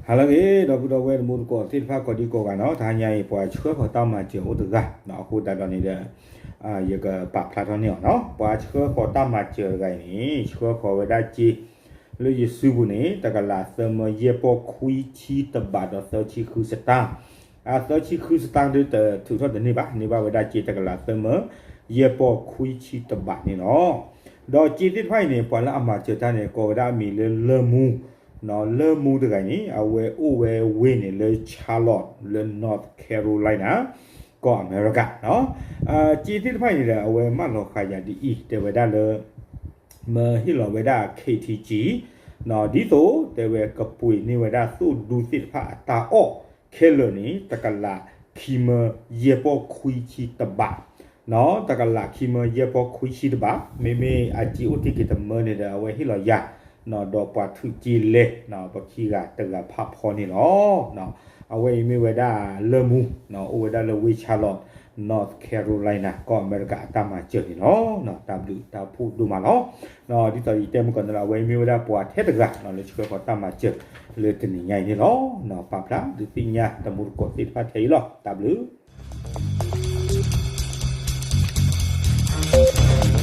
ဟါလၢအဂ့ၤ ဒီပုၢ်ဒီဝဲၢ်တံၤသကိးသ့ၣ်တဖၣ်ကိးဒံကိးဂၤနီၤ, တဟါညါအံၤ ပှၤဆှၢဃီၤတၢ်မၤစၢၤအိၣ်တဂၤ, အဃိသတးဒီးန့ၣ်ဒီး ယကပာ်ဖျါထီၣ်န့ၢ်အီၤနီၤ. ပှၤဆှၢဃီၤတၢ်မၤစၢၤတဂၤအံၤန့ၣ် ဆှၢဃီၤဝဲဒၣ်စ့ လၢယစုပူၤန့ၣ် တကလးသၢမၢယဲၢ်ပီၢ်ခွံဆံတဘးဒီးသၢဆံဃုစတၢ်, အသၢဆံဃုစတၢ်ဒုးတထုးထီၣ်တန့ၢ်ဘၣ်, န့ၢ်ဘၣ်ဝဲဒၣ်စ့တကလးသၢမၢယဲၢ်ပီၢ်ခွံဆံတဘးန့ၣ်လီၤ. ဒီးစ့သ့ၣ်တဖၣ်အံၤန့ၣ် ပှၤလၢအမၤစၢၤတၢ်န့ၣ် ကိးဝဲဒၣ်အမံၤလၢလၢၢ်မူ, လၢၢ်မူတဂၤအံၤန့ၣ် အဝဲအိၣ်ဝဲဝ့ၢ်န့ၣ်လၢ Charlotte လၢ North Carolina ကီၢ်အမဲရကၤနီၤ. စ့သ့ၣ်တဖၣ်အံၤန့ၣ်ဒီး အဝဲမၢလီၤဃာ်ယၤဒ်အံၤ တဲဝဲဒၣ်လၢ မၢဟ့ၣ်လီၤဝဲဒၣ် K T G ဒ်သိးတဲဝဲကပှ့ၤန့ၢ်ဝဲဒၣ်သိၣ်ဒူသ့ၣ်တဖၣ်အတၢ်အီၣ်ခဲလၢာ်န့ၣ် တကလးခံမၢယဲၢ်ပီၢ်ခွံဆံတဘး, တကလးခံမၢယဲၢ်ပီၢ်ခွံဆံတဘး, မ့မ့ၢ်အစ့အိၣ်တ့ၢ်က့ၤတမၢန့ၣ်ဒီး အဝဲဟ့ၣ်လီၤယၤ ဒီးပှၤထုးစ့လဲၤ ပခံဂၤတဂၤဖးဖီန့ၣ်လီၤ. အဝဲအံၤမ့ၢ်ဝဲဒၣ်လၢၢ်မူ, အိၣ်ဝဲဒၣ်လၢဝ့ၢ် Charlotte North Carolina ကီၢ်အမဲရကၤအတၢ်မၤစၢၤန့ၣ်လီၤ. တၢ်ဘျုးတၢ်ဖှိၣ်ဒိၣ်မးလီၤ. ဒ်သိးယတဲမုၢ်ကီၢ်န့ၣ်လီၤ, အဝဲအံၤမ့ၢ်ဝဲဒၣ်ပှၤထဲတဂၤလၢဆှၢဃီၤတၢ်မၤစၢၤလၢတနံၤညါအံၤန့ၣ်လီၤ. ပာ်ဖျါဒုးသ့ၣ်ညါတံၤသကိးသ့ၣ်တဖၣ်ထဲအံၤလီၤ. တၢ်ဘျုး